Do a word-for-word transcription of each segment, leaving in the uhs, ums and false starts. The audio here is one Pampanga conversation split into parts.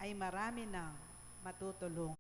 ay marami nang matutulungan.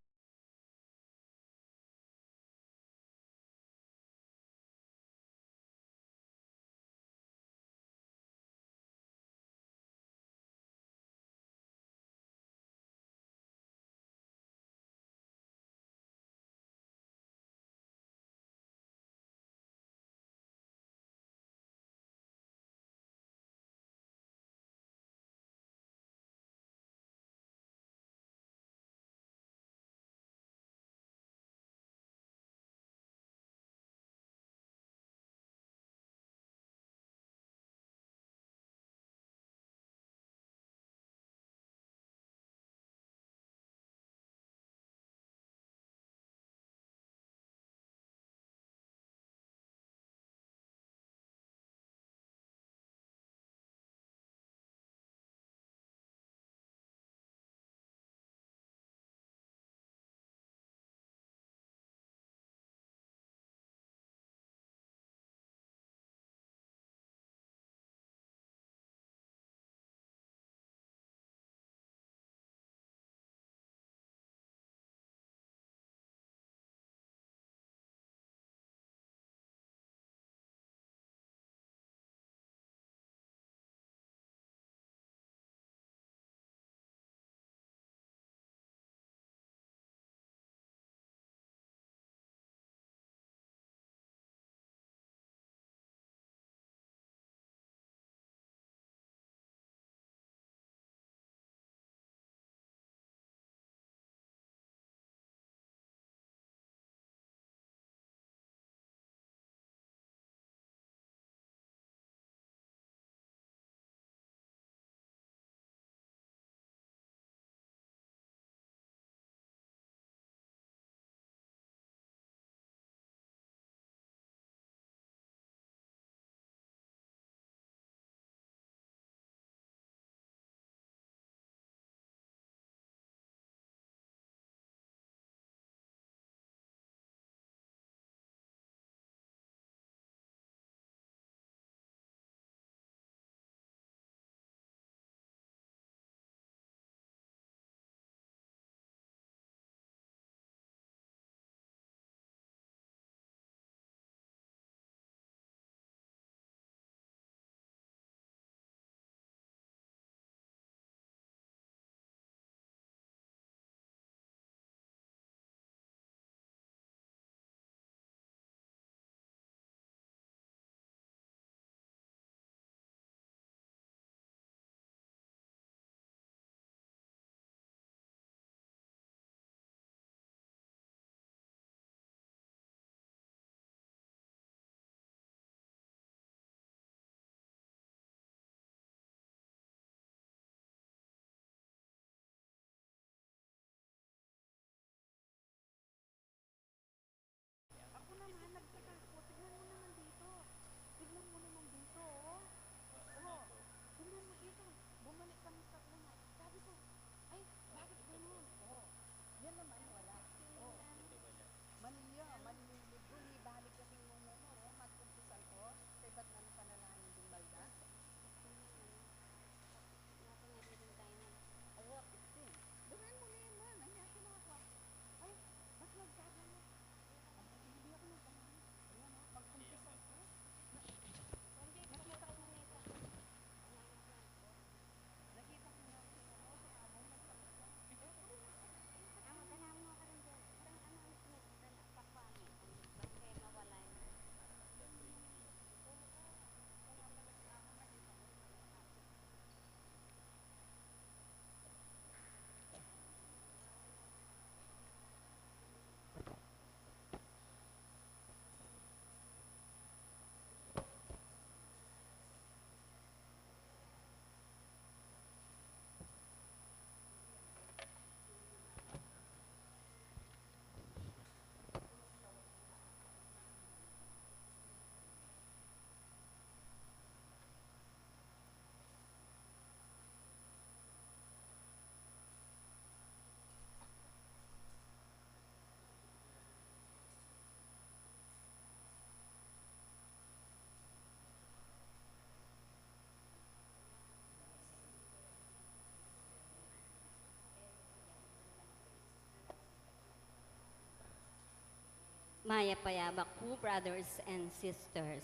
Mayap a yabak pu, brothers and sisters.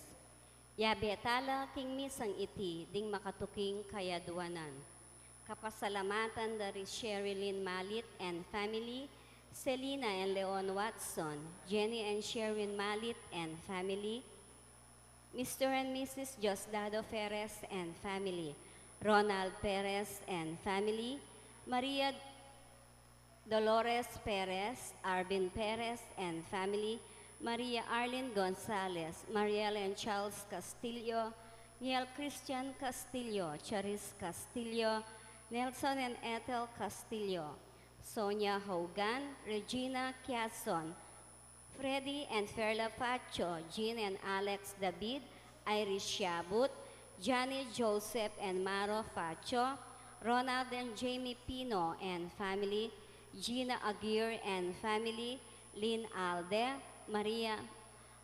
Yabe tala king misang iti ding makatuking kayaduanan. Kapasalamatan da ri Sherilyn Malit and family, Selina and Leon Watson, Jenny and Sherilyn Malit and family, Mister and Missus Diosdado Perez and family, Ronald Perez and family, Maria Dolores Perez, Arvin Perez and family, Maria Arlene Gonzalez, Mariel and Charles Castillo, Niel Christian Castillo, Charis Castillo, Nelson and Ethel Castillo, Sonia Hogan, Regina Quiazon, Freddy and Ferla Facho, Jean and Alex David, Iris Shabut, Johnny Joseph and Maro Facho, Ronald and Jamie Pino and family, Gina Aguirre and family, Lynn Alde, Maria,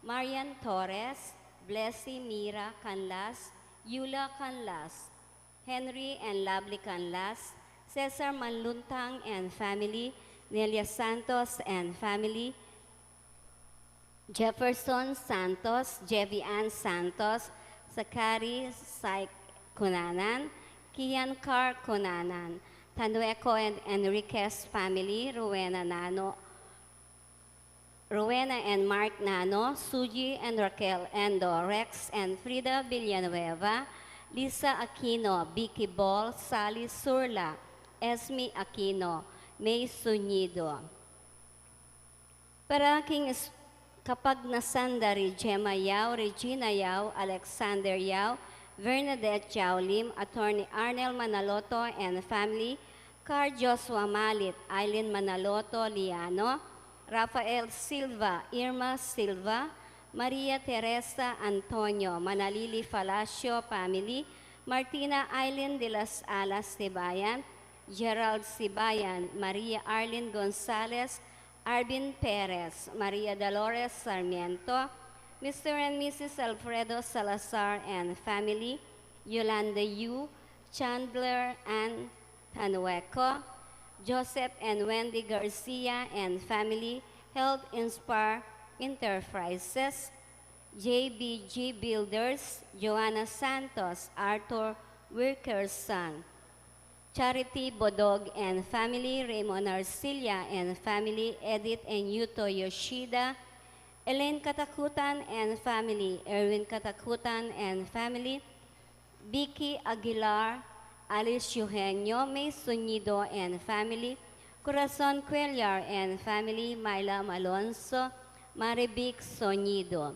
Marian Torres, Blessy Mira Canlas, Yula Canlas, Henry and Lovely Canlas, Cesar Manluntang and family, Nelia Santos and family, Jefferson Santos, Jevi Ann Santos, Zachary Syke Cunanan, Kian Carr Cunanan, Tanueco and Enriquez family, Rowena Nano, Rowena and Mark Nano, Suji and Raquel Endo, Rex and Frida Villanueva, Lisa Aquino, Vicky Ball, Sally Surla, Esme Aquino, May Sunido. Para king is-, kapagnasan da ri Gemma Yao, Regina Yao, Alexander Yao, Bernadette Yao Lim, Attorney Arnel Manaloto and family, Car Joshua Malit, Aileen Manaloto Liano, Rafael Silva, Irma Silva, Maria Teresa Antonio, Manalili Falacio family, Martina Aileen de las Alas Sibayan, Gerald Sibayan, Maria Arlene Gonzalez, Arvin Perez, Maria Dolores Sarmiento, Mister and Missus Alfredo Salazar and family, Yolanda Yu, Chandler and Tanueco, Joseph and Wendy Garcia and family, Health Inspire Enterprises, J B G Builders, Joanna Santos, Arthur Wilkerson, Charity Bodog and family, Raymond Arcilla and family, Edith and Yuto Yoshida, Elaine Katakutan and family, Erwin Katakutan and family, Vicky Aguilar, Alice Eugenio, May Sunido and family, Corazon Cuellar and family, Myla Malonzo, Marivic Sonido.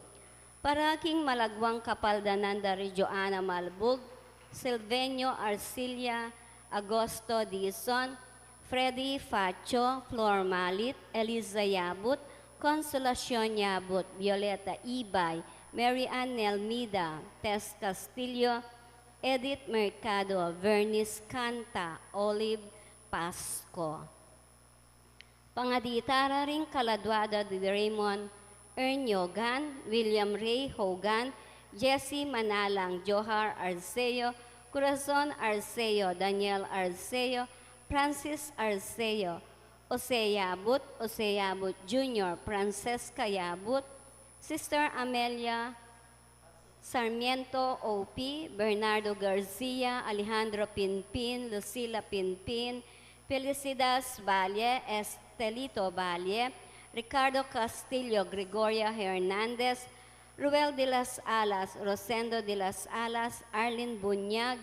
Para king malagwang kapaldanan da ri Joanna Malbug, Silvenio Arcilla, Agosto Dizon, Freddy Facho, Flor Malit, Eliza Yabut, Consolacion Yabut, Violeta Ibay, Mary Ann Nelmida, Tess Castillo, Edith Mercado, Vernice Canta, Olive Pasco. Pangadi tara ring kaladua da di Raymond Ernyogan, William Ray Hogan, Jesse Manalang, Johar Arceo, Corazon Arceo, Daniel Arceo, Francis Arceo, Jose Yabut, Jose Yabut Junior, Francesca Yabut, Sister Amelia Sarmiento O P, Bernardo Garcia, Alejandro Pinpin, Lucila Pinpin, Felicidad Valle, Estelito Valle, Ricardo Castillo, Gregoria Hernandez, Ruel de las Alas, Rosendo de las Alas, Arlene Buñag,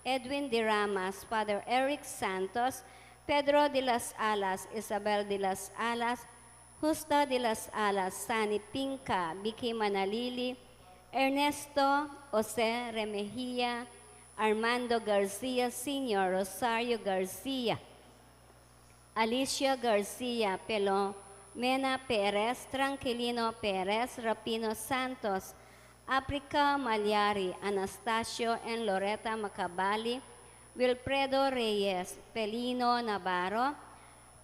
Edwin de Ramas, Father Eric Santos, Pedro de las Alas, Isabel de las Alas, Justa de las Alas, Sani Pinca, Vicky Manalili, Ernesto Jose Remejia, Armando Garcia Senior, Rosario Garcia, Alicia Garcia, Pelomena Perez, Tranquilino Perez, Rapino Santos, Africa Malyari, Anastasio and Loretta Macabali, Wilfredo Reyes, Pelino Navarro,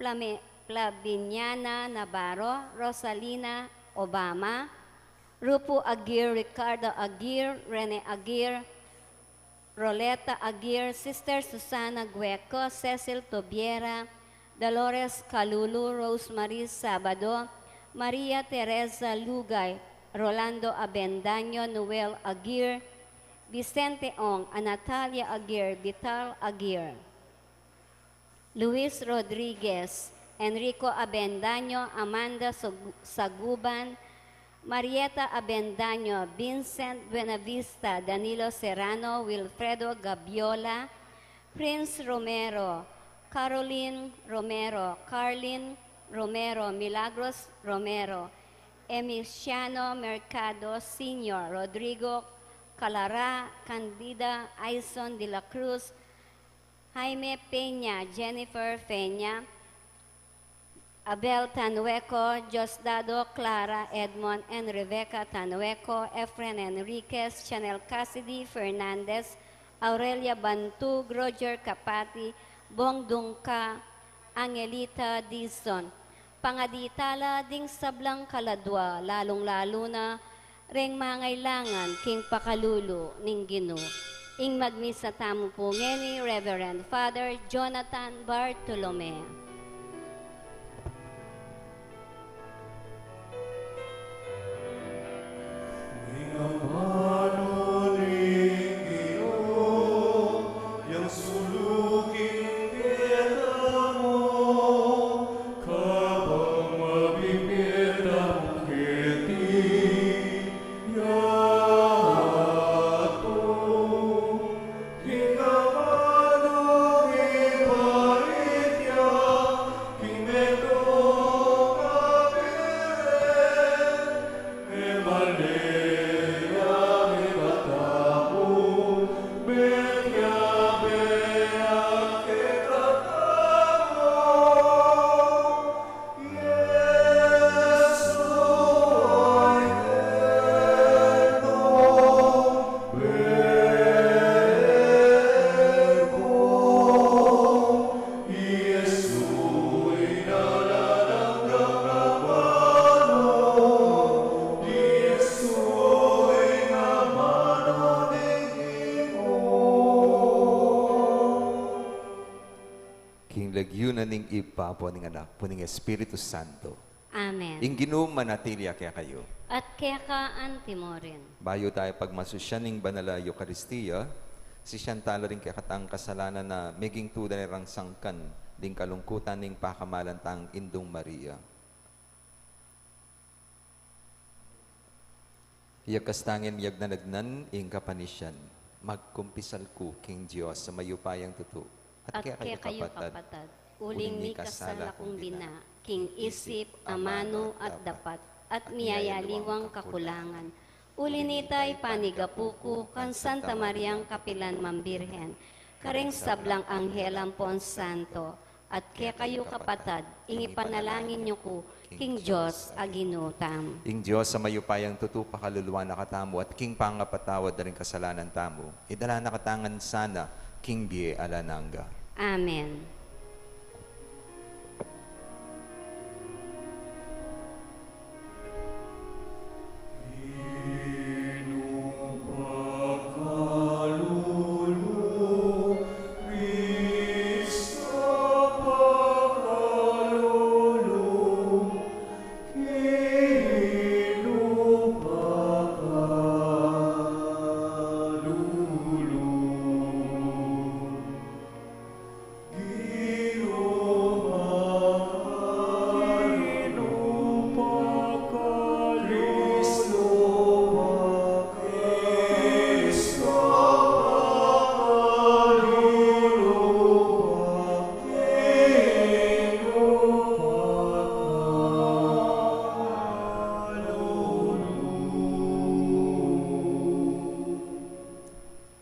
Plame-, Flaviniana Navarro, Rosalina Obama, Rupo Aguirre, Ricardo Aguirre, Rene Aguirre, Roleta Aguirre, Sister Susana Gueco, Cecil Tobiera, Dolores Calulu, Rosemary Sabado, Maria Teresa Lugay, Rolando Abendaño, Noel Aguirre, Vicente Ong, Anatalia Aguirre, Vital Aguirre, Luis Rodriguez, Enrico Abendaño, Amanda Sag-, Saguban, Marieta Abendaño, Vincent Buenavista, Danilo Serrano, Wilfredo Gabiola, Prince Romero, Caroline Romero, Carlin Romero, Milagros Romero, Emiciano Mercado Senior, Rodrigo Calara, Candida Aison de la Cruz, Jaime Peña, Jennifer Peña, Abel Tanueco, Diosdado, Clara, Edmond and Rebecca Tanueco, Efren Enriquez, Chanel Cassidy Fernandez, Aurelia Bantug, Roger Capati, Bong Dungca, Angelita Dizon. Pangaditala ding sablang kaladua, lalung-lalu na reng mangailangan king pakalulu ning Ginu. Ing magmisa tamu pu ngeni, Reverend Father Jonathan Bartolome. Ing amanu ning Ginu, yang sulukin ketamu, kabang mabibie tamu keti, yatu. Ing amanu ning bait ya, king metung a bie, e malaya ing bata mu, metung ya bie kekatamu. King lagyu na ning Ibpa, ampon ning Anak, ampon ning Espiritu Santo. Amen. Ing Ginu manatili ya kekayu. At keka anti mu rin. Bayu taya pagmasusyan ing banal a Eukaristia, sisian tala ring kekatang kasalanan a meging tudan rang sangkan ding kalungkutan ning pakamalan tang Indung Maria. Iyagkas tang miyagnan-agnan ing kapanisian. Magkumpisal ku king Dios a mayupayang tutu, at kekayu kapatad, uling mikasala kung bina king isip, amanu at dapat, at miyayaliwang kakulangan. Uli nita, ipanigapu ku kang Santa Mariang kapilan mang Birhen, kareng sablang anghel ampon santo, at kekayu kapatad, ing ipanalangin yu ku king Dios a Ginu tamu. Ing Dios a mayupayang tutu pakaluluan na katamu at king pangapatawad da ring kasalanan tamu, idala na katamu ngan sana king bie alang angga. Amen.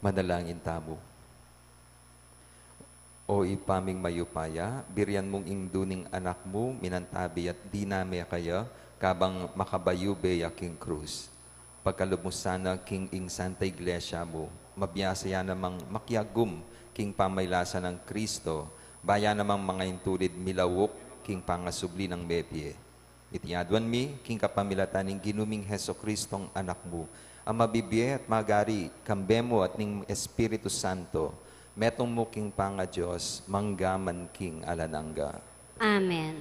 Manalangin tamu. O Ibpa ming mayupaya, birian mung ingdu ning Anak mu minantabi at diname kaya kabang makabayube ya king krus. Pagkalub mu sana king ing Santa Iglesia mu, mabiasa ya namang makiagum king pamailasan nang Kristo, ba ya namang mangaintulid milauk king pangasubli nang mebie. Iti aduan mi king kapamilatan ning Ginu ming Jesucristong Anak mu, a mabibie at magari kambe mu at ning Espiritu Santo, metung mu king pangaDios, mangga man king alang angga. Amen.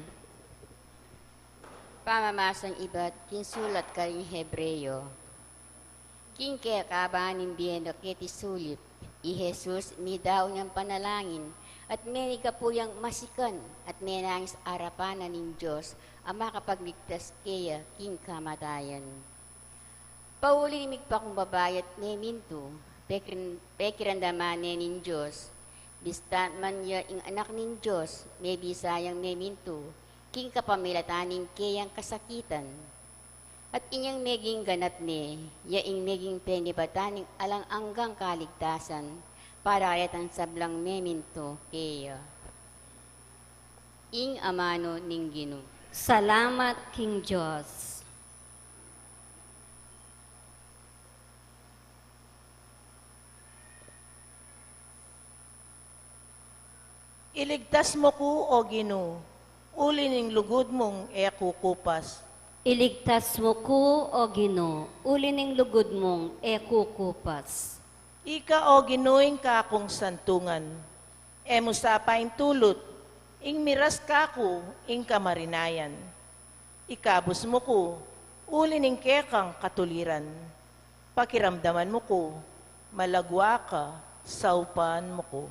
Pamamasang ibat king sulat karing Hebreo. King kekaban ning bie na keti sulip, i Jesus midaunan panalangin, at menigapu yang masikan, at menangis arapan na ning Dios a makapagligtas keya king kamatayan. Pauli ning migpakumbaba ya't memintu, pekiran-, pekiramdaman ne ning Dios, bista't man ya ing anak ning Dios, mebisa yang memintu, king kapamilatan ning keyang kasakitan. At inyang meging ganap ne, ya ing meging penibatan ning alang anggang kaligtasan, para karetang sablang memintu keya. Ing amanu ning Ginu. Salamat king Dios. Iligtas mu ku, O Ginu, uli ning lugud mung e ku kupas. Iligtas mu ku, O Ginu, uli ning lugud mung e ku kupas. Ika, O Ginu, ing kakung santungan. E mu sa paintulut, ing miras kaku ing kamarinayan. Ikabus mu ku, uli ning kekang katuliran. Pakiramdaman mu ku, malagwa ka, saupan mu ku.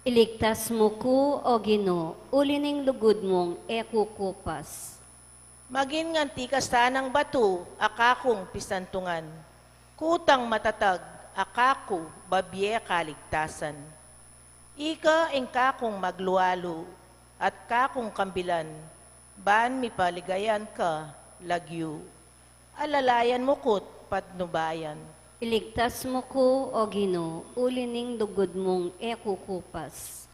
Iligtas mu ku, O Ginu, uli ning lugud mung e ku kupas. Magin ngan tika sanang batu a kakung pisantungan, kutang matatag a kaku babie kaligtasan. Ika ing kakung maglualu at kakung kambilan, ban mipaligayan ka lagyu. Alalayan mu ku't patnubayan. Iligtas mu ku, O Ginu, uli ning lugud mung e ku kupas.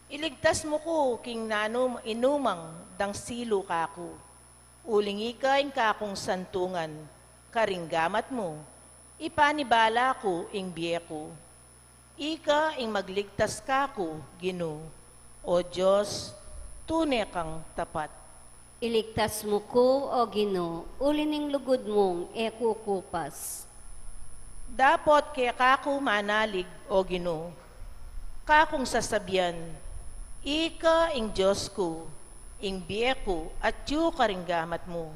Iligtas mu ku king nanu inumang dangsilu kaku. Uling ika ing kakung santungan, karing gamat mu, ipanibala ku ing bie ku. Ika ing magligtas kaku, Ginu. O Dios, tune kang tapat. Iligtas mu ku, O Ginu, uli ning lugud mung e ku kupas. Dapot keka ku manalig, O Ginu, kakung sasabian, ika ing Dios ku, ing bie ku atyu karing gamat mu.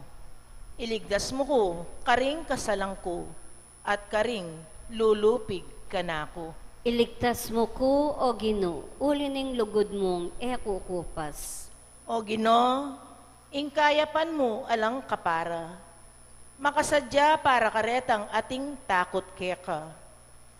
Iligtas mu ku karing kasalan ku, at karing lulupig kanaku. Iligtas mu ku, O Ginu, uli ning lugud mung e ku kupas. O Ginu, ing kayapan mu alang kapara, makasadya para karetang ating takut keka.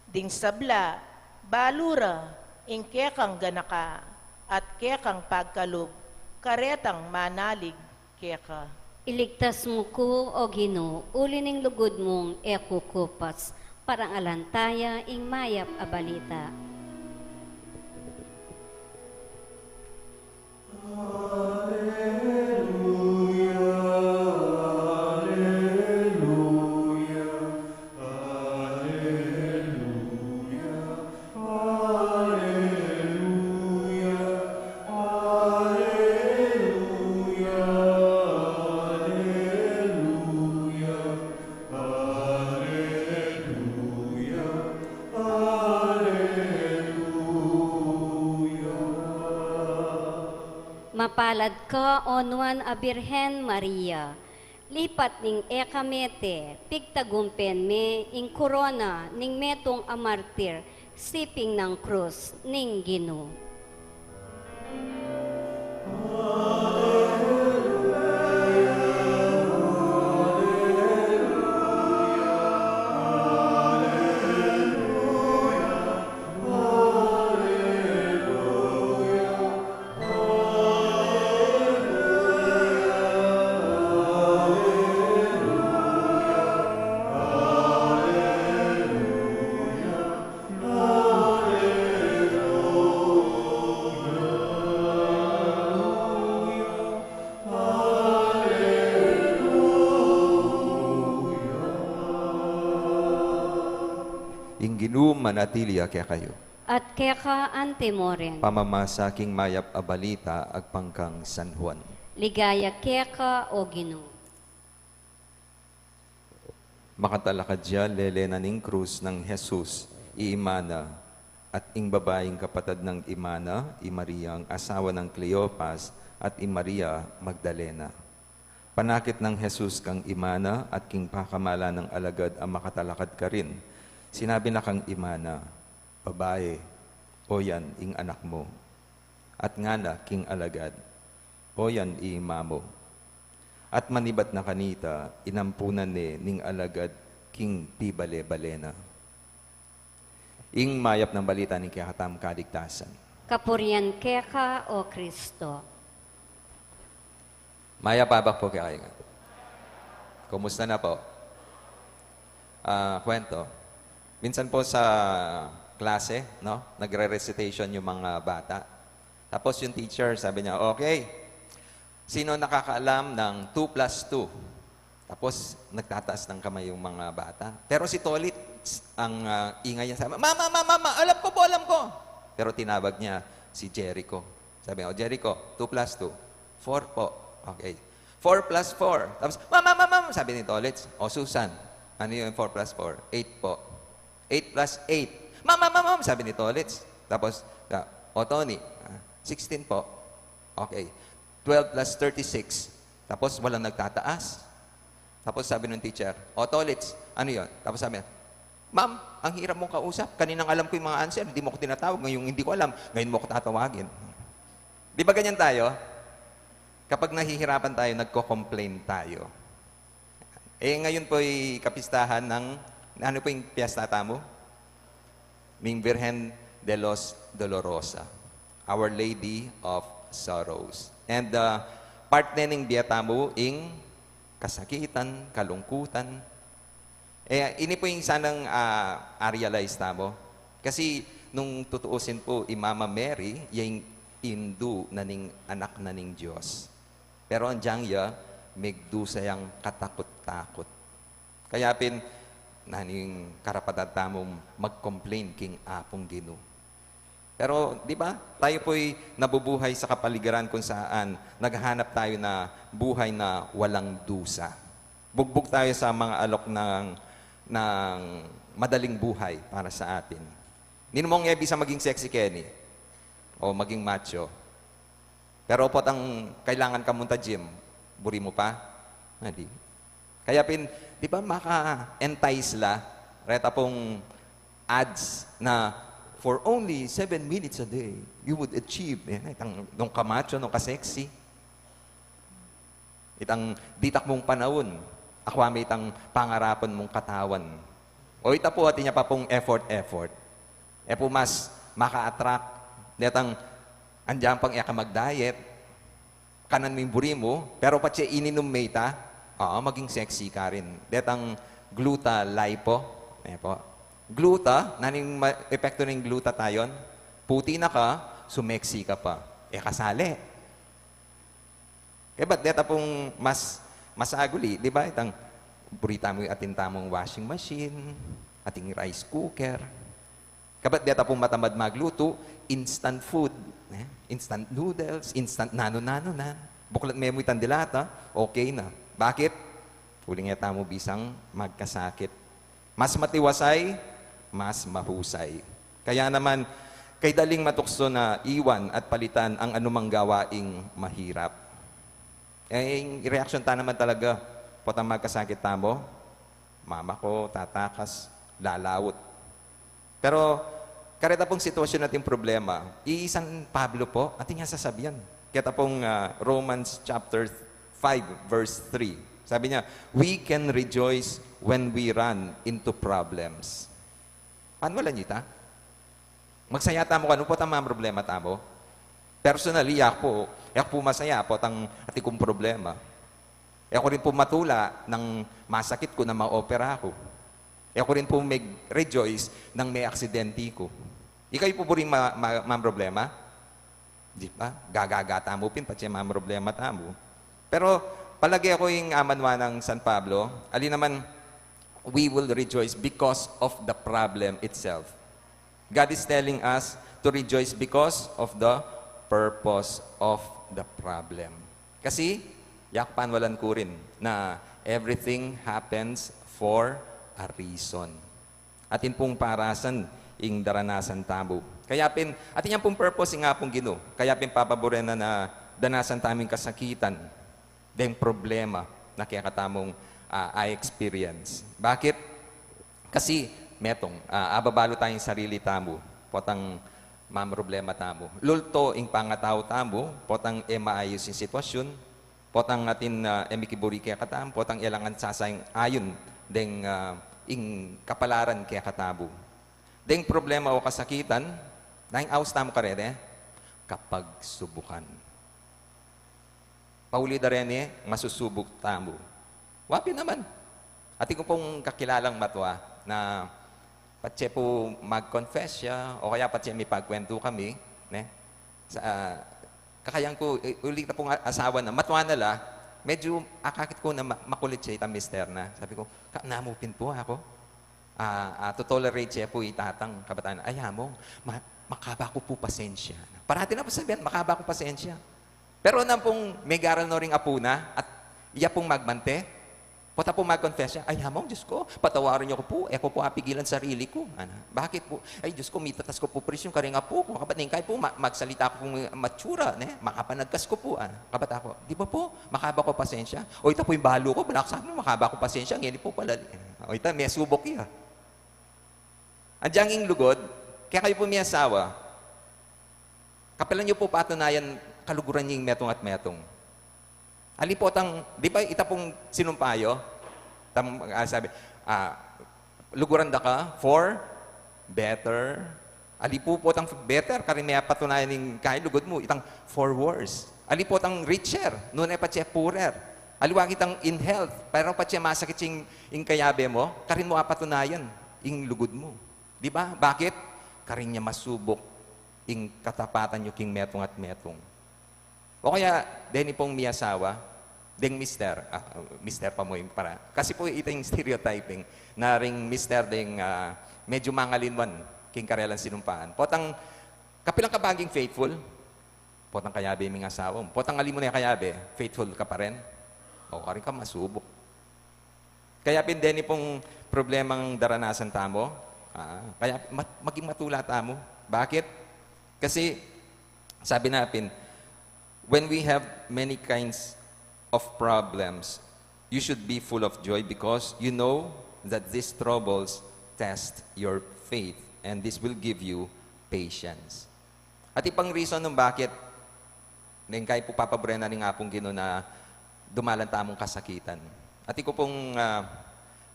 Ding sabla, balu ra ing kekang ganaka, at kekang pagkalub karetang manalig keka. Iligtas mu ku, O Ginu, uli ning lugud mung e ku kupas. Parangalan taya ing mayap a balita. Aleluya, aleluya, aleluya, aleluya, aleluya. Mapalad ka, O Nuan a Birhen Maria, lipat ning e ka mete, pigtagumpen me ing korona ning metung a martir, siping nang krus ning Ginu. Ing Ginu manatili ya kekayu. At keka antimo rin. Pamamasa king mayap a balita agpang kang San Juan. Ligaya keka, O Ginu. Makatalakad ya lele na ning krus nang Jesus, i ima na, at ing babaing kapatad nang ima na, i Mariang asawa nang Cleopas, at i Maria Magdalena. Panakit nang Jesus kang ima na at king pakamalan nang alagad a makatalakad karin, sinabi na kang ima na, "Babae, oyan ing anak mu." At ngana king alagad, "Oyan i ima mu." At manibat na kanita, inampunan ne ning alagad king pibale-bale na. Ing mayap nang balita ning kekatamung kaligtasan. Kapurian keka, O Kristo. Mayap a abak pu kekayu ngan. Kumusta na po? Ah, kwento. Minsan po sa klase, no? Nagre-recitation yung mga bata. Tapos yung teacher, sabi niya, "Okay, sino nakakaalam ng two plus two?" Tapos nagtataas ng kamay yung mga bata. Pero si Tolit, ang, ah, ingay niya, sabi, "Mama, mama, mama, alam ko po, alam ko." Pero tinawag niya si Jericho. Sabi niya, "O Jericho, two plus two." "Four po." "Okay. Four plus four." Tapos, "Mama, mama, mama," sabi ni Tolits. "O Susan, ano yung four plus four?" "Eight po." "Eight plus eight." "Mama, mama, mama," sabi ni Tolits. Tapos, ah, "O Tony, ah, sixteen po." "Okay. Twelve plus thirty-six." Tapos walang nagtataas. Tapos sabi ng teacher, "O Tolits, ano yon?" Tapos sabi niya, "Ma'am, ang hirap mong kausap. Kaninang alam ko yung mga answer, hindi mo ko tinatawag. Ngayong hindi ko alam, ngayon mo ko tatawagin." Di ba ganyan tayo? Kapag nahihirapan tayo, nagko-complain tayo. Eh, ngayon po'y kapistahan ng, ano po yung piyesta tamu? Ning Virgen de los Dolorosa, Our Lady of Sorrows. And, uh, part ne ning bie tamu ing kasakitan, kalungkutan. Eh, ini po yung sanang, ah, a-realize tamu. Kasi nung tutuusin po, i Mama Mary, yung indu na ning anak na ning Diyos. Pero anjang ya, megdusa yang katakut-takut. Kaya pin, naning karapatan tamung mag-complain king Apung Ginu. Pero, di ba, tayo po'y nabubuhay sa kapaligiran kung saan naghahanap tayo na buhay na walang dusa. Bugbog tayo sa mga alok ng, ng madaling buhay para sa atin. Ninumong e bisa maging sexy keni o maging macho. Pero potang kailangan ka munta gym, buri mu pa? Hindi. Kaya pin, di ba, maka-entice la, reta pung ads na, "For only seven minutes a day, you would achieve." Eh, itang, nung kamacho, nung ka-sexy. Itang ditak mung panaun, akwa me itang pangarapun mung katawan. O ita pu, atin ya pa pung effort, effort. E pu mas maka-attract. Detang, andiyan pang e ka mag-diet, kanan me ing buri mu, pero patse ininum me ita, oo, maging sexy ka rin. Detang gluta lipo, e po. Gluta, naning ma-, epekto ning glutathione? Puti na ka, sumexy ka pa. E kasali. Kaya ba't deta pung mas, mas aguli, di ba? Itang buri tamu, atin tamung washing machine, ating rice cooker. Kabat deta pung matamad maglutu, instant food, eh? Instant noodles, instant nanu-nanu na. Buklat me mu itang dilata, okay na. Bakit? Uling e tamu bisang magkasakit. Mas matiwasay, mas mahusay. Kaya naman, kay daling matukso na iwan at palitan ang anumang gawaing mahirap. Eh, ing reaksyon ta naman talaga, potang magkasakit tamu, mama ko, tatakas, lalaut. Pero, kareta pung sitwasyon ating problema, i San Pablo po, atin ya sasabian. Keta pung, ah, Romans chapter five, verse three. Sabi niya, "We can rejoice when we run into problems." Panualan yu ita? Magsaya tamu kanu potang mamroblema tamu. Personally, aku pu, aku pu masaya potang atin kung problema. E ku rin pu matula nang masakit ku, nang maopera ku. E ku rin pu mag-rejoice nang me aksidente ku. Ikayu pu buri ma-, ma-, mamroblema? Di ba? Gagaga tamu pin, patse mamroblema tamu. Pero palage ku ing amanwa nang San Pablo, ali naman, we will rejoice because of the problem itself. God is telling us to rejoice because of the purpose of the problem. Kasi, yak panualan ku rin na everything happens for a reason. Atin pung parasan ing daranasan tamu. Kaya pin, atin yang pung purpose ing Apung Ginu. Kaya pin papaburen na na danasan tamu ing kasakitan. deng problema na kekatamung, ah, a-experience. Bakit? Kasi, metung, ah, ababalu tayang sarili tamu, potang mamroblema tamu. Lulto ing pangatau tamu, potang e maayus ing sitwasyun, potang atin, ah, e mikiburi kekatamu, potang e lang sasayang ayun deng, ah, ing kapalaran kekatamu. Deng problema o kasakitan, nanu ing aus tamu kareni? Kapagsubukan. Pauli da reni, masusubuk tamu. Wa pin naman. Atin ku pung kakilalang matwa na patse pu mag-confess ya, o kaya patse mipagkwentu kami, ne? Sa, ah, kakayan ku, i-, uli na pung a-, asawa na, matwa na la, medyu akakit ku na ma-, makulit ya itang mister na. Sabi ku, "Ka-, namu pin pu aku." Ah, ah, to-tolerate ya pu i tatang, kabataan, "Ay, among, ma-, makaba ku pu pasensya." Parati na pu sasabian, "Makaba ku pasensya." Pero nanu pung megaral no ring apu na at iya pung magmante, pota pu mag-confess ya, "Ay, among, Diyos ku, patawarin niyo ku pu, e ku pu apigilan sarili ku." Ana, "Bakit pu?" "Ay, Diyos ku, mitatas ku pu presyon karing apu ku. Kabat neng kai pu, ma-, magsalita ku pung matsura, ne? Makapanagkas ku pu." Ana, kabat aku, "Di ba pu, makaba ku pasensya?" "O, ita pu ing balu ku, balak sabi mu, makaba ku pasensya, ngeni pu palali." O, ita, mesubok ya. Agyang ing lugud, kekayu pu miyasawa, kapilan yu pu patunayan kaluguran ing metung at metung? Ali potang, di ba, ita pung sinumpa yu, tam-, ah, sabi, ah, "Luguran da ka for better." Ali pu potang better, karin me apatunayan ing kai lugud mu, itang for worse. Ali potang richer, nune patse poorer. Aliwa kitang in health, pero patse masakit ing, ing kayabe mu, karin mu apatunayan ing lugud mu. Di ba? Bakit? Karin ya masubuk ing katapatan yu king metung at metung. O kaya, deni pung miyasawa, deng mister, ah, mister pa mu ing para. Kasi pu, ita ing stereotyping, na ring mister deng, ah, medyu mangalinwan king karelang sinumpaan. Potang, kapilan ka baging faithful? Potang kayabe mu ing asawa mu. Potang ali mu ne kayabe, faithful ka pa rin? O, karin ka masubuk. Kaya pin deni pung problemang daranasan tamu, ah, kaya mat-, maging matula tamu. Bakit? Kasi, sabi na pin, "When we have many kinds of problems, you should be full of joy because you know that these troubles test your faith, and this will give you patience." At ing pang reason nung bakit, neng kai pu papaburen na ning Apung Ginu na dumalan tamung kasakitan. At iku pung, ah,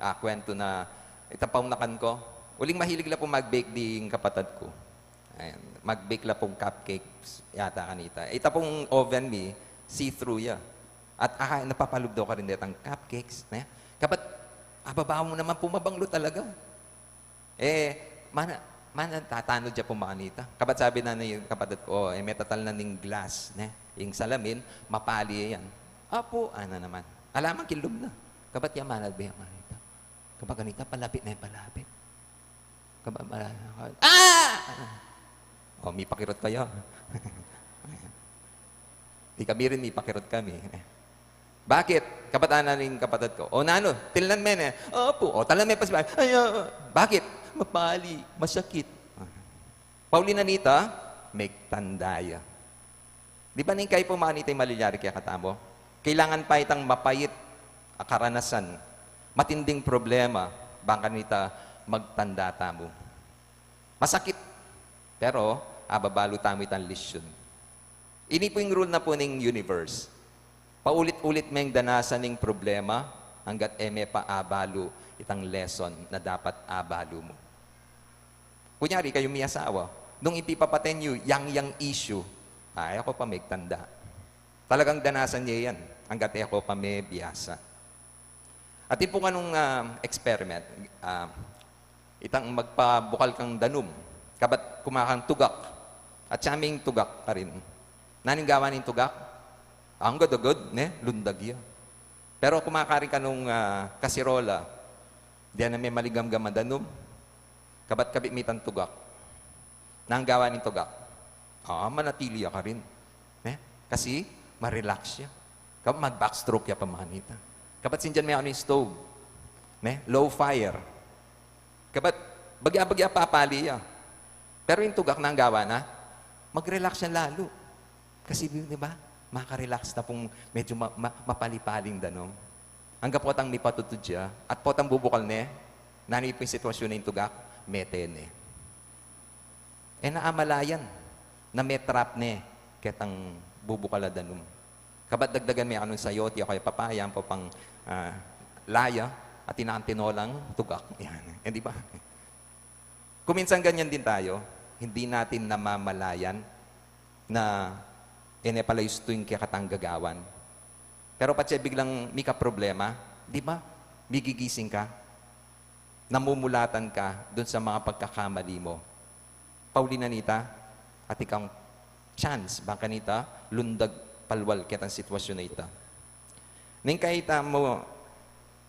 ah, kwentu na, ita pung nakan ku, uling mahilig la pung mag-bake ding kapatad ku. Ayan, mag-bake la pung cupcakes yata kanita. Ita pung oven mi, see-through ya. At aka, napapalub do karin detang cupcakes, ne? Kabat, ababa mu naman pung mabanglo talaga. E, mana, mana tatanud ya pung makanita. Kabat sabi na ning kapatad ku, "O, e, metatal na ning glass, ne? Ing salamin, mapali yan." "Apu," ana naman. Ala man kilum na. Kabat ya, "Mana, be, makanita." Kabat kanita, palapit na, palapit. Kabat, mala-, "Ah!" O, mipakirot kayu. Di kami rin, mipakirot kami. Bakit? Kabat ana ning kapatad ku, "O nanu, tinlan me ne?" "Opu." "O, talan me pa sa bahay." "Ay, ah, bakit?" "Mapali, masakit." Pauli na nita, megtanda ya. Di ba neng kai pu makanita ing malilyari kekatamu? Kailangan pa itang mapait a karanasan, matinding problema, bang kanita magtanda tamu. Masakit, pero ababalu tamu itang lesyun. Ini pu ing rule na pu ning universe. Paulit-ulit meng danasan ing problema, anggat e me pa abalu itang lesson na dapat abalu mu. Kunyari, kayu miyasawa, nung ipipapaten yu yang, yang issue, "Ay, e ku pa megtanda." Talagang danasan ye yan, anggat e ku pa mebiasa. Atin pung anung, ah, experiment, ah, itang magpabukal kang danum, kabat kumakang tugak, at siya ming tugak karin. Nanu ing gawa ning tugak? Agad-agad, ne? Lundag ya. Pero kumakarin ka nung, ah, kasirola, dinan me maligamgam a danum, kabat kabit me itang tugak. Nanu ing gawa ning tugak? Ah, manatili ya karin. Ne? Kasi, ma-relax ya. Kabat mag-backstroke ya pa makanita. Kabat sindian me ing stove. Ne? Low fire. Kabat bagya-bagya papali ya. Pero ing tugak, nanu ing gawa na? Mag-relax ya lalu. Kasi, di ba? Makarelax na pung medyo ma-, ma-, mapalipaling danum. Angga potang mipatutud ya, at potang bubukal ne, nanu pu ing sitwasyun na ing tugak, mete ne. E na amalayan, na me-trap ne, ketang bubukal a danum. Kabat dagdagan me akanung sayote, o kaya papaya, ampo pang, ah, laya, at inang tinolang tugak. Yan. E, di ba? Kuminsan ganyan din tayo, hindi natin namamalayan na e ne pala yustu ing kekatang gagawan. Pero patse biglang mika problema, di ba? Migigising ka, namumulatan ka dun sa mga pagkakamali mo. Pauli na nita, at ikang chance, bang kanita, lundag palwal ketang sitwasyun a ita. Ning kaita mo,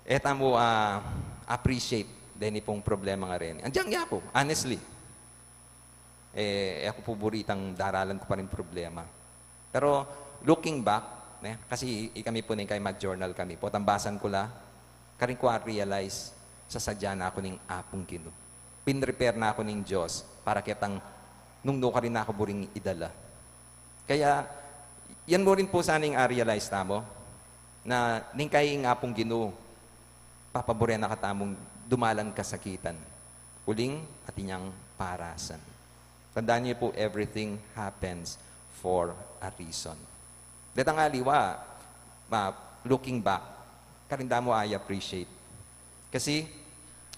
eta mo, ah, appreciate deni pung problema nga reni. Andiyan ya ku, honestly. E, e ku pu buri itang daralan ku pa ring problema. Pero looking back, ne, kasi i-, ikami pu ning kay mag-journal kami. Potang basan ku la, karin ku a-realize, sasadya na ku ning Apung Ginu. Pinrepare na ku ning Dios para ketang nung nukarin na ku buring idala. Kaya, yan mu rin pu sana ing a-realize tamu, na ning kay ing Apung Ginu, papaburen na katamung dumalan kasakitan. Uling, atin yang parasan. Tandaan niyo po, everything happens for a reason. Detang aliwa, ma-, looking back, karin da mu i-appreciate. Kasi,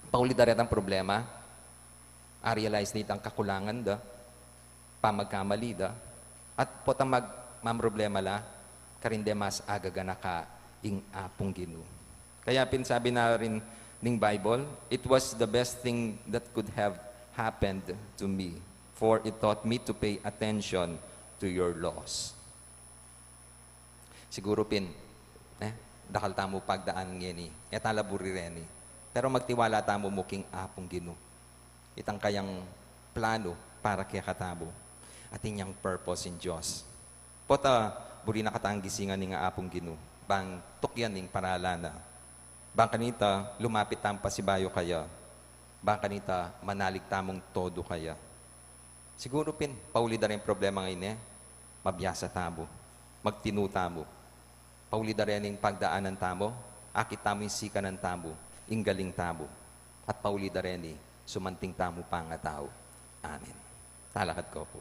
pauli da retang problema, a-realize na itang kakulangan da, pamagkamali da, at potang mag-, mamroblema la, karin de mas agaganaka ing Apung Ginu. Kaya pin sabi na rin ning Bible, "It was the best thing that could have happened to me, for it taught me to pay attention to your laws." Siguru pin, eh, dakal tamu pagdaan ngeni, e ta la buri reni. Pero magtiwala tamu mu king Apung Ginu. Itang kayang plano para kekatamu. Atin yang purpose ing Dios. Pota, buri na katang gisingan ning Apung Ginu, bang tukyan ing paralan na. Bang kanita, lumapit tamung pasibayu kaya. Bang kanita, manalig tamung todo kaya. Siguru pin, pauli da ring problema ngeni, mabiasa tamu, magtinu tamu. Pauli da reni ing pagdaanan tamu, akit tamu ing sikanan tamu, ing galing tamu. At pauli da reni, sumanting tamu pangatau. Amen. Talakad ko pu.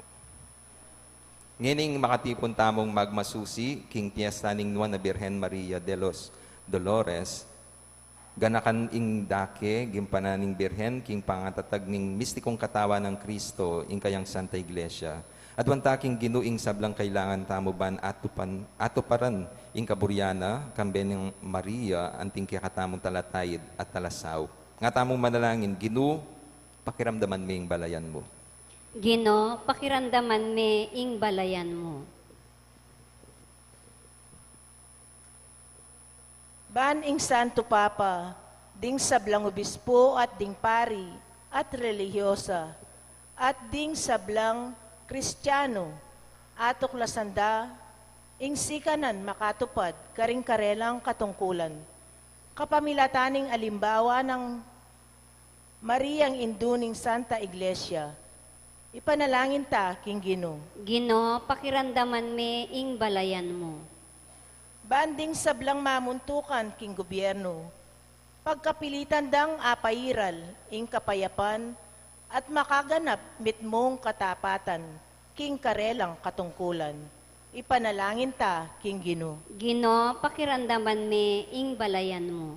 Ngening makatipun tamung magmasusi, king piyesta ning Nuan a Birhen Maria de los Dolores, ganakan ing dake, gimpanan ning Birhen, king pangatatag ning mistikung katawan nang Kristo, ing kayang Santa Iglesia. Aduan ta king Ginu ing sablang kailangan tamu ban atupan, atuparan ing kaburian na, kambe nang Maria, anting kekatamung talataid at talasaup. Nga tamung manalangin, Ginu, pakiramdaman me ing balayan mu. Ginu, pakiramdaman me ing balayan mu. Ban ing Santo Papa, ding sablang obispo at ding pari at relihiyosa, at ding sablang Kristiano, atuklasan da ing sikanan makatupad karing karelang katungkulan. Kapamilatan ning alimbawa nang Mariang indu ning Santa Iglesia, ipanalangin ta king Ginu. Ginu, pakiramdaman me ing balayan mu. Ban ding sablang mamuntukan king gobyerno, pagkapilitan dang apairal ing kapayapan at makaganap mitmung katapatan king karelang katungkulan. Ipanalangin ta king Ginu. Ginu, pakiramdaman me ing balayan mu.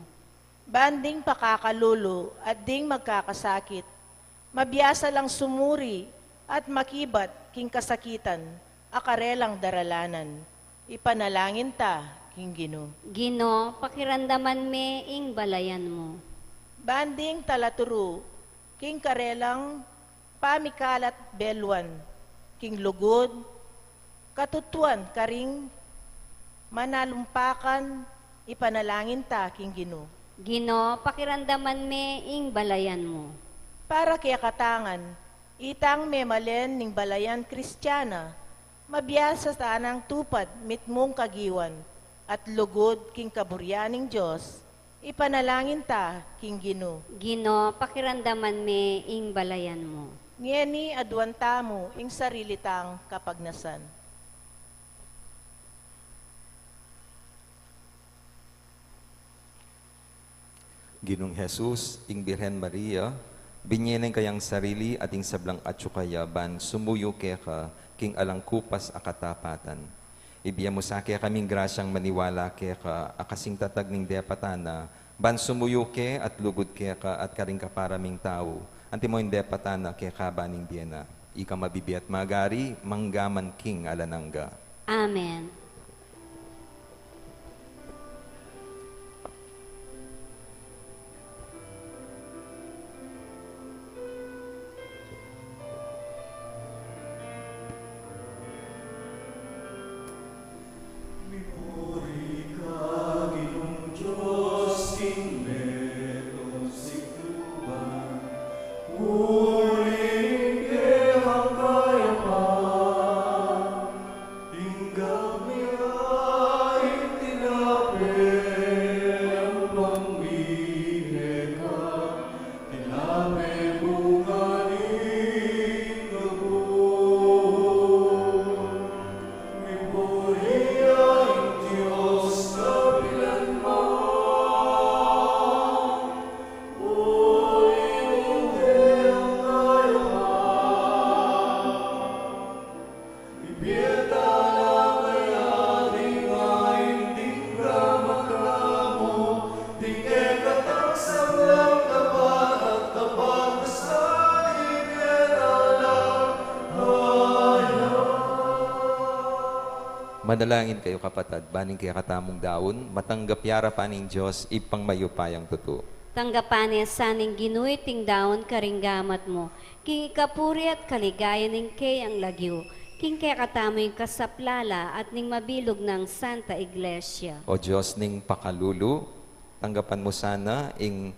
Ban ding pakakalulu at ding magkakasakit, mabiasa lang sumuri at makibat king kasakitan a karelang daralanan. Ipanalangin ta king Ginu. Ginu, pakiramdaman me ing balayan mu. Ban ding talaturu king karelang pamikalat beluan, king lugud, katutuan karing manalumpakan, ipanalangin ta king Ginu. Ginu, pakiramdaman me ing balayan mu. Para kekatangan, itang memalen ning balayan Kristiana, mabiasa tanang tupad mitmung kagiwan at lugud king kaburian ning Dios, ipanalangin ta king Ginu. Ginu, pakiramdaman me ing balayan mu. Ngeni aduan tamu ing sarili tang kapagnasan. Ginung Jesus, ing Birhen Maria, binye ne ing kayang sarili at ing sablang atsu kaya ban sumuyu keka king alang kupas a katapatan. Ibie mu sa kekaming grasyang maniwala keka a kasing tatag ning depatan na, ban sumuyu ke at lugud keka at karing kapara ming tau, antimo ing depatan na keka ban ing bie na. Ika mabibie at magari, mangga man king alang angga. Amen. Mipuri ka, Ginung Dios king metung sikluban, uling kekang kayapan. Tinggap mi ing tinape ampon mibe ka, tinape bunga ning lugud. Mipuri ya ing Dios kapilan man. Uling kekang kayapan. Ibie ta la kaya ding ain ding gamat mu, ding kekatang sablang kapatad, kapatad sa ibie ta la kaya. Manalangin kayu, kapatad, ban ing kekatamung daun matanggap ya arapan ning Dios Ibpang mayupayang tutu. Tanggapan na sa ning Ginu iting daun karing gamat mu, king ikapuri at kaligayan ning keyang lagyu, king kekatamung kasaplalan at ning mabilug nang Santa Iglesia. O Dios ning pakalulu, tanggapan mu sana ing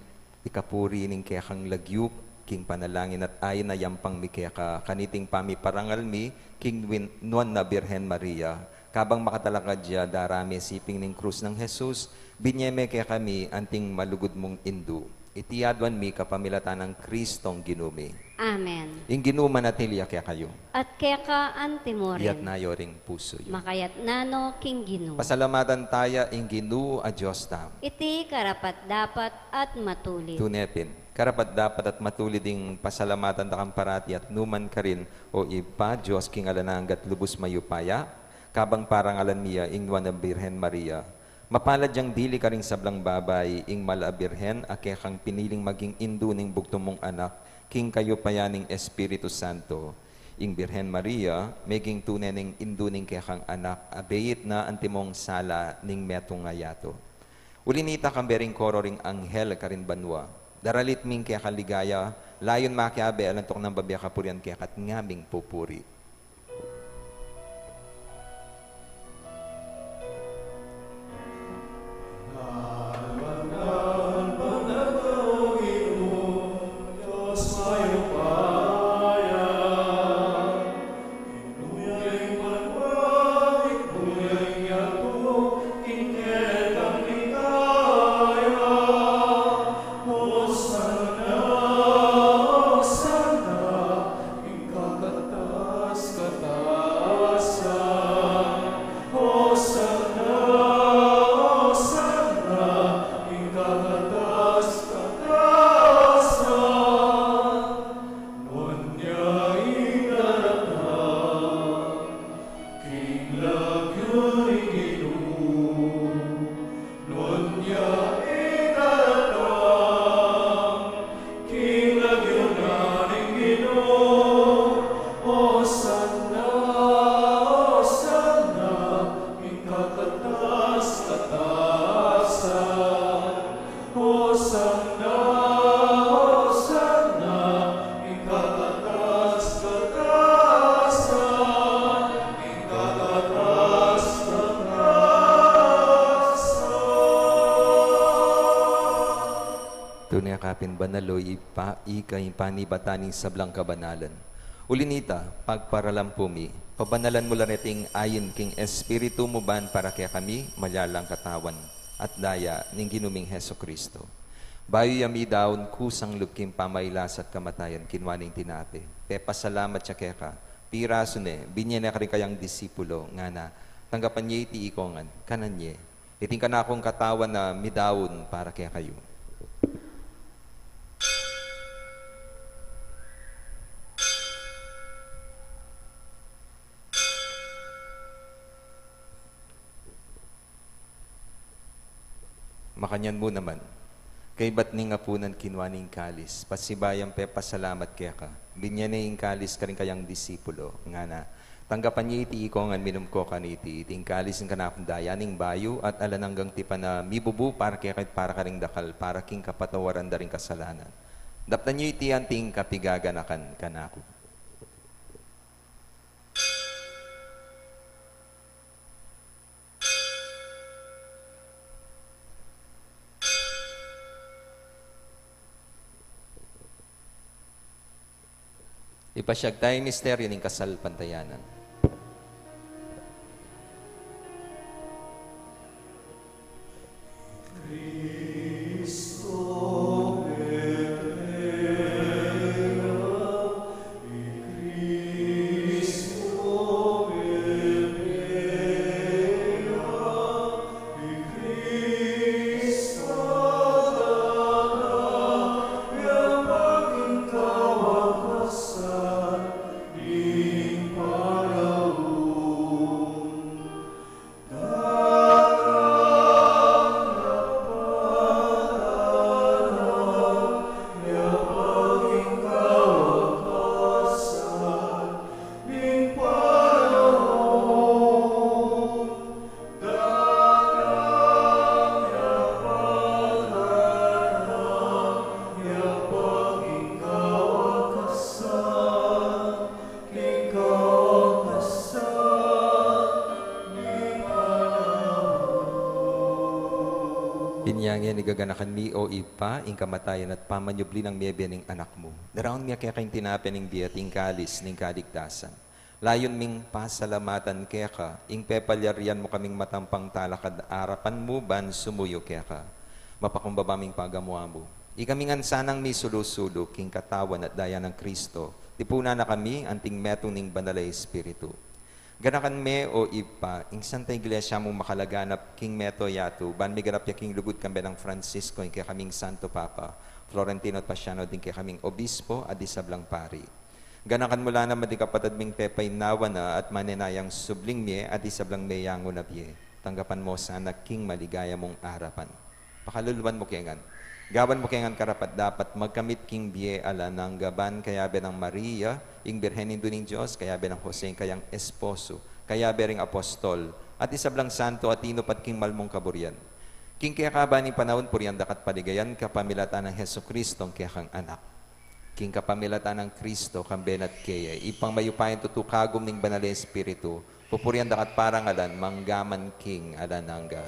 ikapuri ning kekang lagyu king panalangin at ain a yampang mi keka kaniting pamiparangal mi king win-, Nuan a Birhen Maria, kabang makatalakad ya darame siping ning krus nang Jesus, binye me kekami anting malugud mung indu. Iti aduan mi kapamilatan nang Kristong Ginu mi. Amen. Ing Ginu manatili ya kekayu. At keka antimurin. Iyatas yu ring pusu yu. Makayatas no king Ginu. Pasalamatan taya ing Ginu a Dios tamu. Iti karapat-dapat at matulid. Tune pin, karapat-dapat at matulid ing pasalamatan da kang parati at numan karin, O Ibpa, Dios king alang angga at lubus mayupaya, kabang parangalan mi ya ing Nuan a Birhen Maria. Mapalad yang dili karing sablang babai ing Mala a Birhen a kekang piniling maging indu ning bugtung mung Anak, king kayupayan ning Espiritu Santo. Ing Birhen Maria, meging tune neng indu ning kekang Anak, a beit na antimong sala ning metung a yatu. Uli nita, kambe ring koro ring anghel karin banua, daralit mi ing kekang ligaya, layun makiabe alang tuknang babie kapurian keka at ngaming pupuri. King lagyu ning Ginu, nuan ya itaratang. King lagyu na ning Ginu, Hosanna, Hosanna, king kakatas-katasan. Hosanna, Hosanna, ing kakatas-katasan, ing kakatas-katasan. Tune ka pin banal, o Ibpa, ika ing panibatan ning sablang kabanalan. Uli nita, pagparalampu mi, pabanalan mu la reting ain king Espiritu mu ban para kekami, malyalang katawan at daya ning Ginu ming Jesucristo. Bayu ya midaun kusang lub king pamailas at kamatayan, kinua ne ing tinape, pepasalamat ya keka, pirasu ne, binye ne karing kayang disipulo, ngana, tanggapan ye iti iko ngan, kanan ye. Iti ing kanakung katawan a midaun para kekayu. Makanyan mu naman, kaybat ning apunan kinua ne ing kalis, pasibayu yang pepasalamat keka, binye ne ing kalis karing kayang disipulo, ngana: Tanggapan ye iti ikongan, minum ko kaniti, iti ing kalis ning kanakung daya ning bayu at alang anggang tipan a mibubu para kekayu at para karing dakal, para king kapatawaran da ring kasalanan. Daptan ye iti anting kapigaganakan kanaku. Ipasyag taya ing misteryu ning kasalpantayanan. Inya ngeni gaganakan mi, o Ibpa, ing kamatayan at pamanyubli nang mebie ning Anak mu. Daraun mi keka ing tinape ning bie at ing kalis ning kaligtasan. Layun ming pasalamatan keka ing pepalyarian mu kaming matampang talakad arapan mu ban sumuyu keka. Mapakumbaba ming pagamu-amu, ikami ngan sanang misulu-sulu king katawan at daya nang Kristo, tipunan na kami anting metung ning Banal a Espiritu. Ganakan me, o Ibpa, ing Santa Iglesia mung makalaganap king mabilug a yatu, ban miganap ya king lugud kambe nang Francisco, ing kekaming Santo Papa, Florentino at Paciano, ding kekaming obispo at ding sablang pari. Ganakan mu la naman ding kapatad ming pepaynawa na at manenayang subling mie at ding sablang meyangu na bie. Tanggapan mu sana king maligaya mung arapan. Pakaluluan mu ke ngan. Gawan mu ke ngan karapat-dapat magkamit king bie alang angga ban kayabe nang Maria, ing Birhen Indu ning Dios, kayabe nang Jose, ing kayang esposo, kayabe ring apostol, at ding sablang santo a tinupat king malmung kaburian. King kekaban ning panaun, purian da ka at paligayan kapamilatan nang Jesucristo, ing kekang Anak. King kapamilatan nang Kristo, kambe na at keye, Ibpang mayupayang tutu, kagum ning Banal a Espiritu, pupurian da ka at parangalan mangga man king alang angga.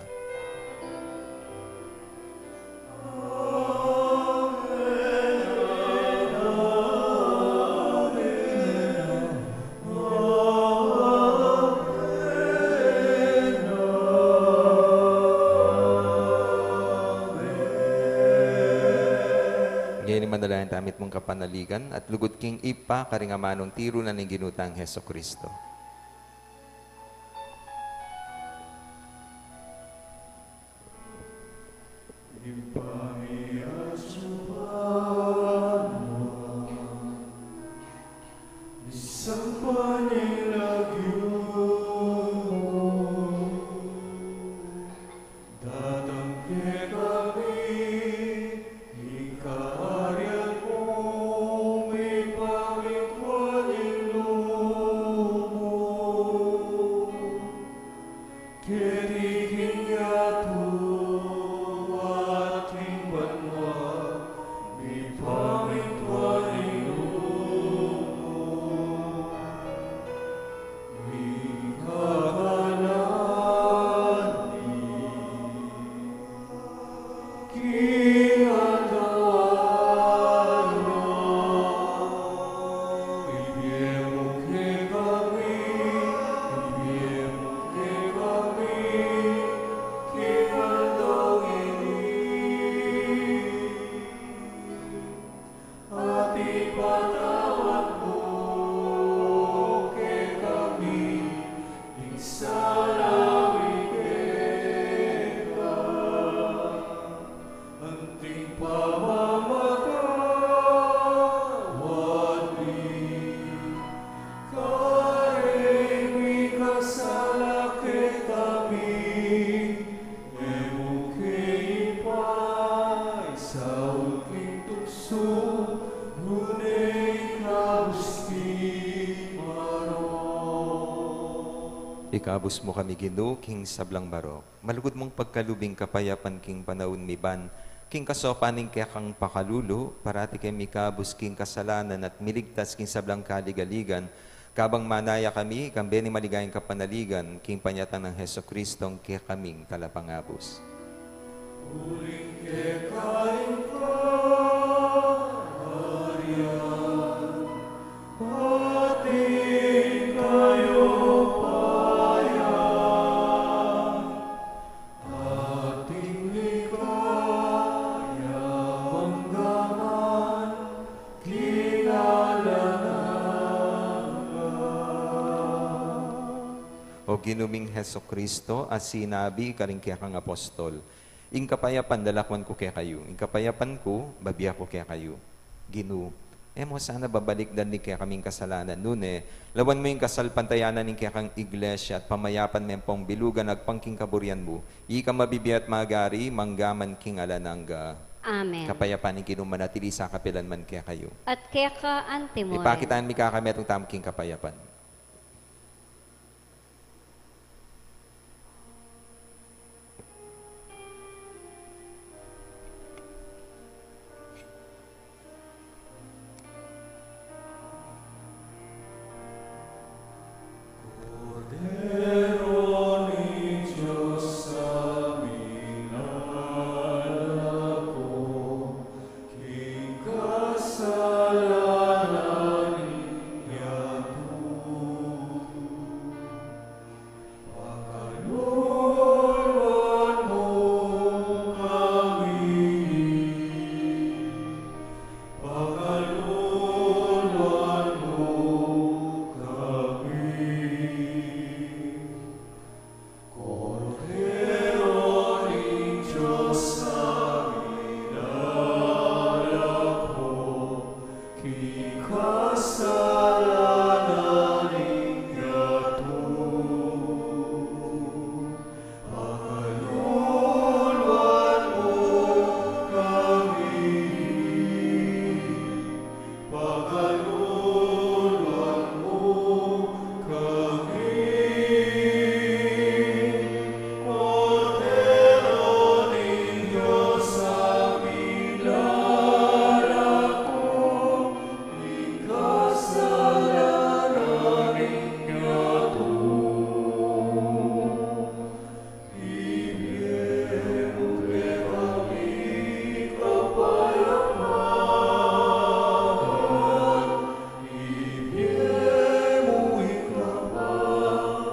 Ngeni manalangin tamu mitmung kapanaligan at lugud king Ibpa, karing amanung tiru na ning Ginu tang Jesucristo. Ibpa mi atsu ka banua, misamban ya ing lagyu mu, datang kekami ing kayarian mu, mipamintuan ing lub mu Ikabus mu kami, Ginu, king sablang marok. Malugud mung pagkalub ing kapayapan king panaun mi ban, king kasaupan ning kekang pakalulu, parati keng mikabus king kasalanan at miligtas king sablang kaligaligan, kabang manaya kami, kambe ning maligayang kapanaligan, king panyatang nang Jesucristo, ing kekaming Talapangabus. Uling keka ing kaharian, pati ing kayupayan, at ing ligaya angga man king alang angga. O Ginu ming Jesucristo, a sinabi karing kekang apostol, "Ing kapayapan lalakwan ku kekayu, ing kapayapan ku babie ku kekayu." Ginu, e mu sana babalikdan ing kekaming kasalanan, nune lawan mu ing kasalpantayanan ning kekang Iglesia at pamayapan meng pambilugan agpang king kaburian mu, ika mabibie at magari mangga man king alang angga. Amen. Kapayapan ning Ginu manatili sa kapilan man kekayu. At keka antimurin. Ipakit tamu ing mikametung tamu king kapayapan. Kordero ning Dios, a milalako king kasalanan ning yatu. Pakaluluan mu kami, pakaluluan mu kami. Kordero ning Dios, a milalako king kasalanan ning yatu. Pakaluluan mu kami, pakaluluan mu kami. Kordero ning Dios, a milalako king kasalanan ning yatu. Ibie mu kekami ing kapayapan, ibie mu ing kapayapan.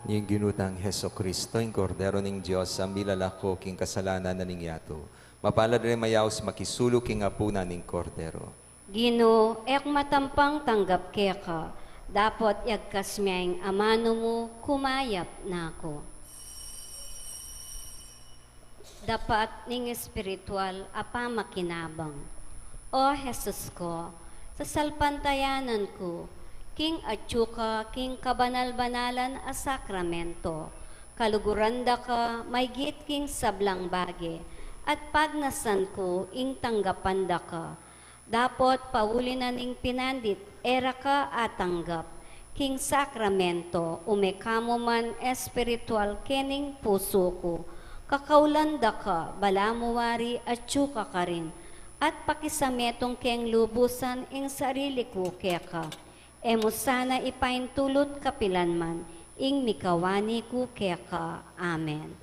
Ing Ginu tang Jesucristo, ing Kordero ning Dios, a milalako king kasalanan ning yatu. Mapalad ring mayaus makisalu king apunan ning Kordero. Ginu, e ku matampang tanggap keka, dapot yagkas me ing amanu mu, kumayap na ku. Dapat ning espiritual a pamakinabang. O Jesus ko, sasalpantayanan ku king atyu ka king kabanal-banalan a sakramento, kaluguran da ka maygit king sablang bage, at pagnasan ku ing tanggapan da ka. Dapot pauli na ning pinandit e ra ka atanggap king sakramento, ume ka mu man espiritual kening pusu ku. Kakaulan da ka, balamu wari atyu ka karin, at pakisametung keng lubusan ing sarili ku keka. E mu sana ipaintulut kapilan man ing mikawani ku keka. Amen.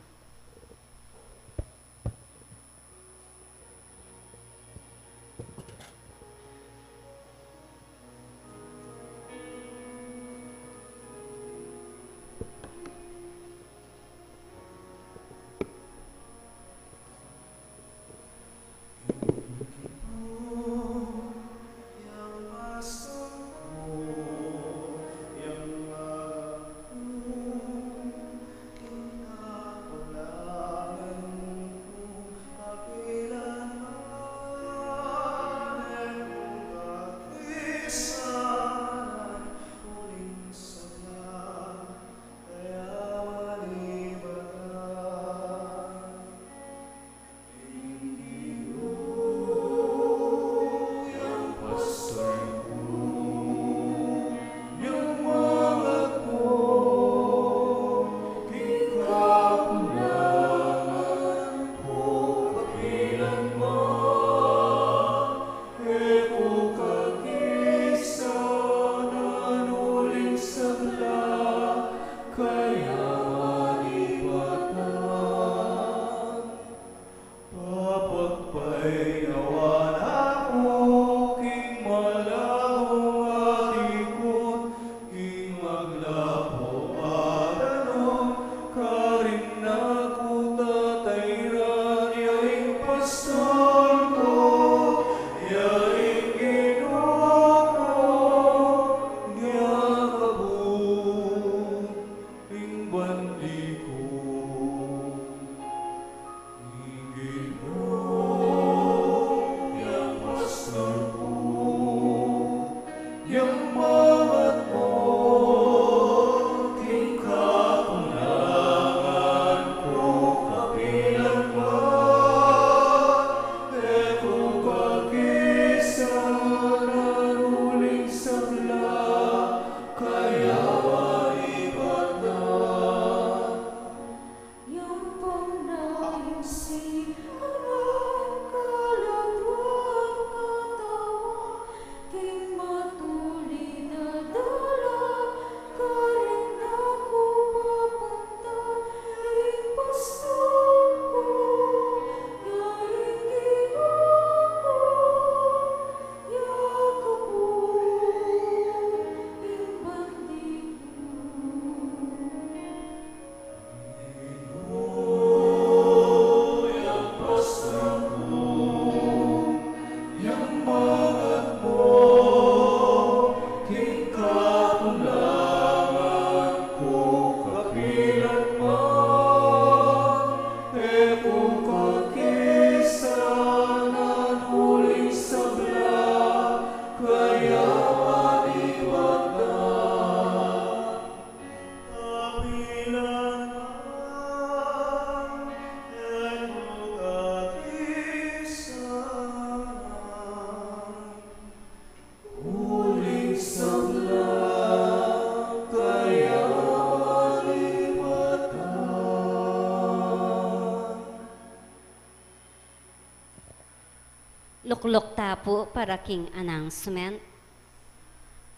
Lukluk ta pu para king announcement.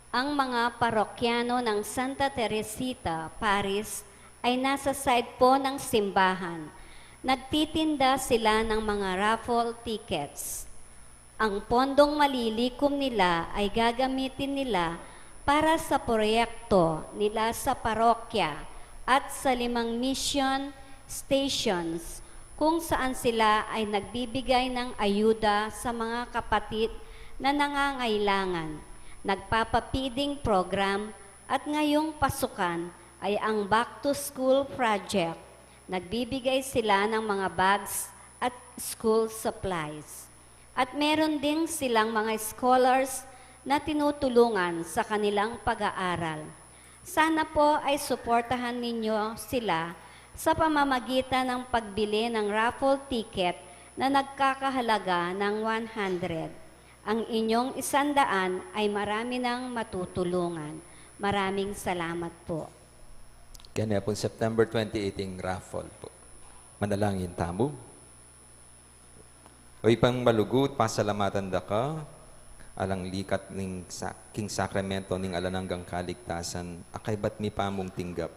Ang mga parokyano ng Santa Teresita Paris ay nasa side po ng simbahan. Nagtitinda sila ng mga raffle tickets. Ang pondong malilikom nila ay gagamitin nila para sa proyekto nila sa parokya at sa limang mission stations kung saan sila ay nagbibigay ng ayuda sa mga kapatid na nangangailangan, nagpapa-feeding program, at ngayong pasukan ay ang Back to School Project. Nagbibigay sila ng mga bags at school supplies. At meron ding silang mga scholars na tinutulungan sa kanilang pag-aaral. Sana po ay suportahan ninyo sila sa pamamagitan ng pagbili ng raffle ticket na nagkakahalaga ng one hundred. Ang inyong isandaan ay marami nang matutulungan. Maraming salamat po. Kene pung September twenty-eight ing raffle pu. Manalangin tamu. O Ibpang malugud, pasalamatan da ka, alang likat ning sa-, king sakramento ning alang anggang kaligtasan, a kaybat mi pa mung tinggap.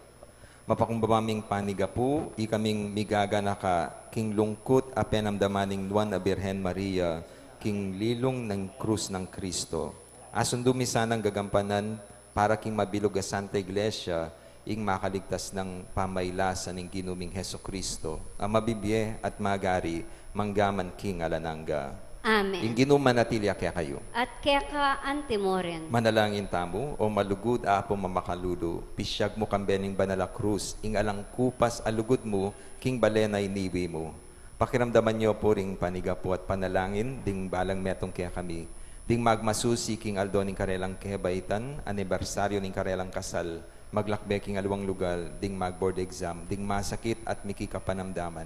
Mapakumbaba ming panigapu, ikaming migaganaka king lungkut a penamdaman ning Nuan a Birhen Maria, king lilung ning krus nang Kristo. Asundu mi sanang gagampanan para king mabilug a Santa Iglesia, ing makaligtas nang pamailasa ning Ginu ming Jesucristo, a mabibie at magari, mangga man king alang angga. Amen. Ing Ginu manatili ya kekayu. At keka antimurin. Manalangin tamu. O malugud a Apu mamakalulu, pisiag mu kambe ning banal a krus ing alang kupas a lugud mu king balen a iniwi mu. Pakiramdaman yu pu ring panigapu at panalangin ding balang metung kekami, ding magmasusi king aldo ning karelang kebaitan, anibersaryu ning karelang kasal, maglakbe king aliwang lugal, ding mag-board exam, ding masakit at miki kapanamdaman.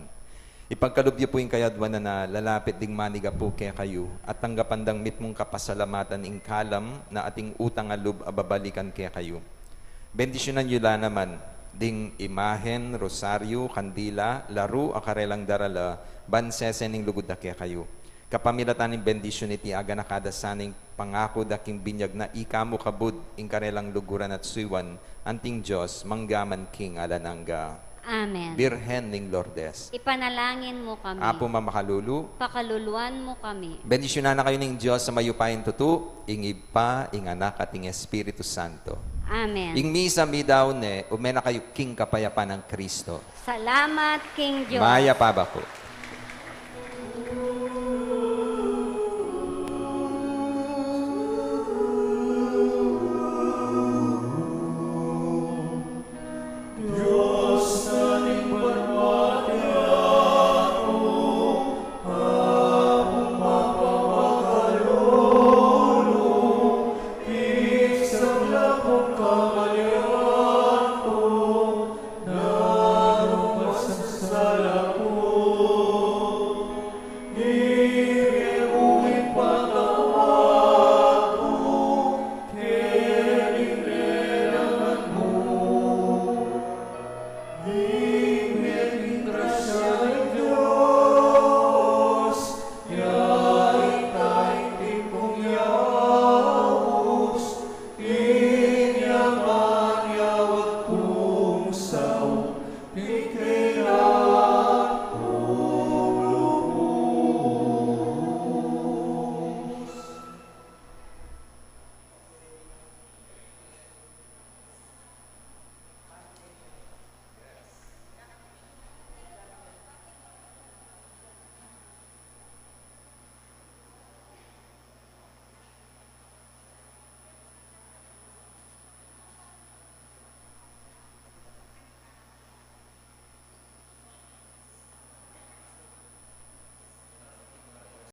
Ipagkalub yu pu ing kayadwanan a lalapit ding manigapu kekayu, at tanggapan dang mitmung kapasalamatan ing kalam na ating utang a lub a babalikan kekayu. Bendisyunan yu la naman ding imahen, rosaryu, kandila, laru a karelang darala, ban sese ning lugud da kekayu. Kapamilatan ning bendisyun iti, aganaka da sana ing pangaku da king binyag na ika mu kabud ing karelang luguran at suyuan, anting Dios, mangga man king alang angga. Amen. Birhen ning Lourdes. Ipanalangin mu kami. Apu mamakalulu. Pakaluluan mu kami. Bendisyunan na kayu ning Dios a mayupayang tutu, ing Ibpa, ing Anak, at ing Espiritu Santo. Amen. Ing misa meyari ne, ume na kayu king kapayapan nang Kristo. Salamat king Dios. Mayap a abak pu.